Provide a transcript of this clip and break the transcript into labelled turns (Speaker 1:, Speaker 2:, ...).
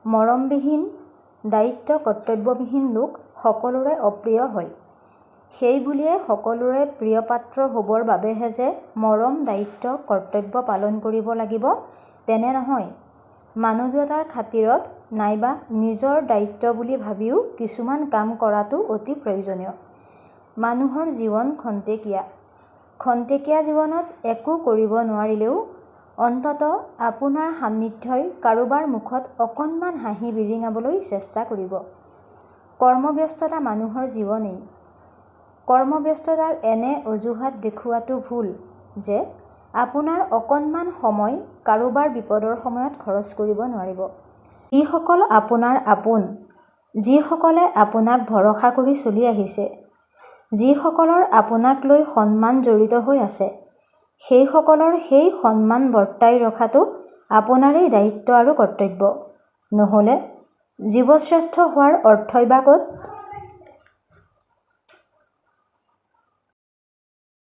Speaker 1: মৰমবিহীন, দায়িত্ব কৰ্তব্যবিহীন লোক সকলোৰে অপ্ৰিয় হয়। সেই বুলিয়েই সকলোৰে প্ৰিয়পাত্ৰ হ'বৰ বাবেহে যে মৰম, দায়িত্ব, কৰ্তব্য পালন কৰিব লাগিব তেনে নহয়। মানৱীয়তাৰ খাতিৰত নাইবা নিজৰ দায়িত্ব বুলি ভাবিও কিছুমান কাম কৰাটো অতি প্ৰয়োজনীয়। মানুহৰ জীৱন খন্তেকীয়া। খন্তেকীয়া জীৱনত একো কৰিব নোৱাৰিলেও অন্ততঃ আপোনাৰ সান্নিধ্যই কাৰোবাৰ মুখত অকণমান হাঁহি বিৰিঙাবলৈ চেষ্টা কৰিব। কৰ্মব্যস্ততা মানুহৰ জীৱনেই। কৰ্মব্যস্ততাৰ এনে অজুহাত দেখুওৱাটো ভুল যে আপোনাৰ অকণমান সময় কাৰোবাৰ বিপদৰ সময়ত খৰচ কৰিব নোৱাৰিব। যিসকল আপোনাৰ আপোন, যিসকলে আপোনাক ভৰসা কৰি চলি আহিছে, যিসকলৰ আপোনাক লৈ সন্মান জড়িত হৈ আছে, সেইসকলৰ সেই সন্মান বৰ্তাই ৰখাটো আপোনাৰেই দায়িত্ব আৰু কৰ্তব্য। নহ'লে জীৱশ্ৰেষ্ঠ হোৱাৰ অৰ্থই বা ক'ত?